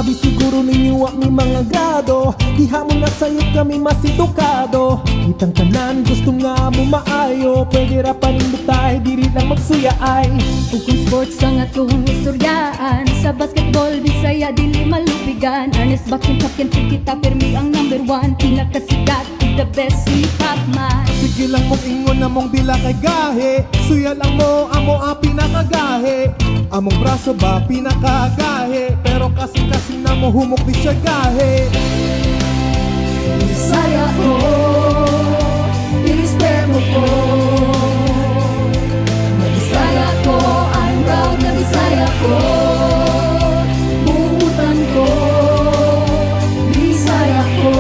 Sabi siguro ninyo wa mi mga grado. Diha mo na sayop kami mas edukado. Kitang tanan gusto nga mo maayo. Pwede ra panindotay, diri lang magsuya ay. Ug kung sports ang atong istoryaan, sa basketball, Bisaya dili malupigan. Arnis, boxing, track and field, kita pirmi ang number one. Pinakasikat, the best si Pacman. Sige lang mong ingon na mong dila kay gahi. Suya lang mo, amo ang pinakagahi. Among braso ba pinakagahi? Pero kasing-kasing na mo humok di siya gahi. Bisaya ko, irespeto ko. Bisaya ko, I'm proud na Bisaya ko. Buutan ko, Bisaya ko.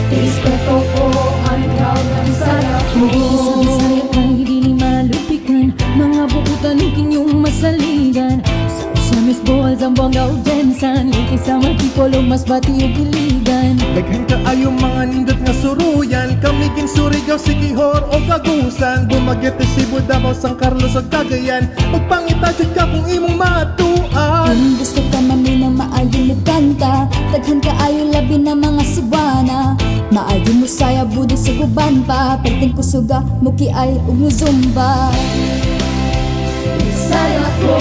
Irespeto ko, I'm proud na Bisaya ko. Sa Bisaya kay dili malupikan. Mga buutan ug inyong masaligan. Sa Ozamiz, Bohol, Zamboanga ug GenSan, Leyte, Samar, Bicol ug Masbate ug Iligan. Daghan kaayo mga nindot nga suruyan. Camiguin, Surigao, Siquijor o Agusan, Dumaguete, Cebu, Davao, San Carlos ug Cagayan. Magpangita jud ka kung imong matuan. Kung gusto ka maminaw, maayo mo kanta. Daghan kaayo, labi na mga Cebuana. Maayo mo saya budi sa guban pa. Perting kusuga, mukiay ug mo zumba. Bisaya ko,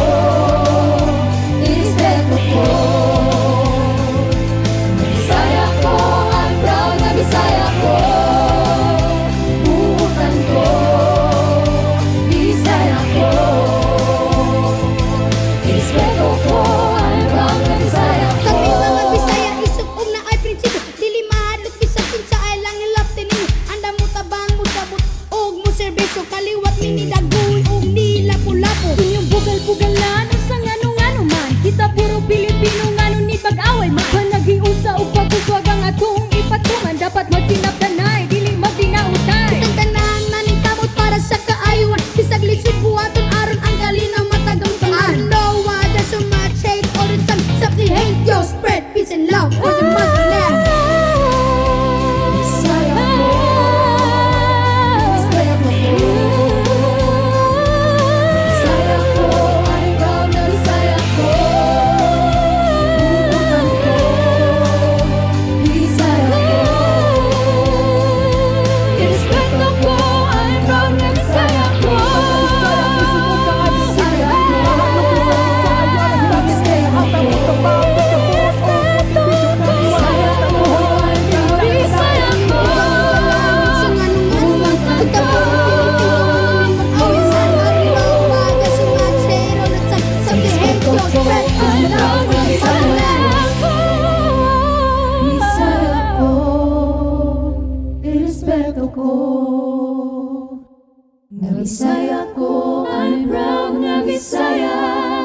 irespeto ko. Bisaya ko, I'm proud na Bisaya ko. Buutan ko, Bisaya ko. Irespeto ko, I'm proud na Bisaya ko. Kami mga Bisaya isip og naay prinsipyo. Dili mahadlok bisag kinsa ay lang ilapti ninyo. Andam mo tabang, mo sabot og mo serbisyo. Kaliwat mi ni dagoy og nilapo-lapo. Inyong bugal-bugalan sa ngano-ngano man. Kita puro Pilipino, ngano ni pag-away man? Panagiusa og pagkuswag ang atong ipatuman. Dapat magsinabtanay, dili magdinautay. Kitang tanan naningkamot para sa kaayuhan. Bisag lisod buhaton aron ang kalinaw matagamtaan. Know why there's so much hate all the time. Stop the hate, yo, spread peace and love for the motherland. Bisaya ko, irespeto ko. Bisaya ko, I'm proud na Bisaya ko. Buutan ko, Bisaya ko. Irespeto ko, I'm proud na Bisaya ko. Bisaya ko, irespeto ko. Bisaya ko, I'm proud na Bisaya ko. Sa ngano-ngano man, kita puro Pilipino, ngano ni mag-away man? I don't know why there's so much hate all the time. Stop the hate, yo, spread peace and love for the motherland. Bisaya ko, irespeto ko. Na Bisaya ko, I'm proud na Bisaya.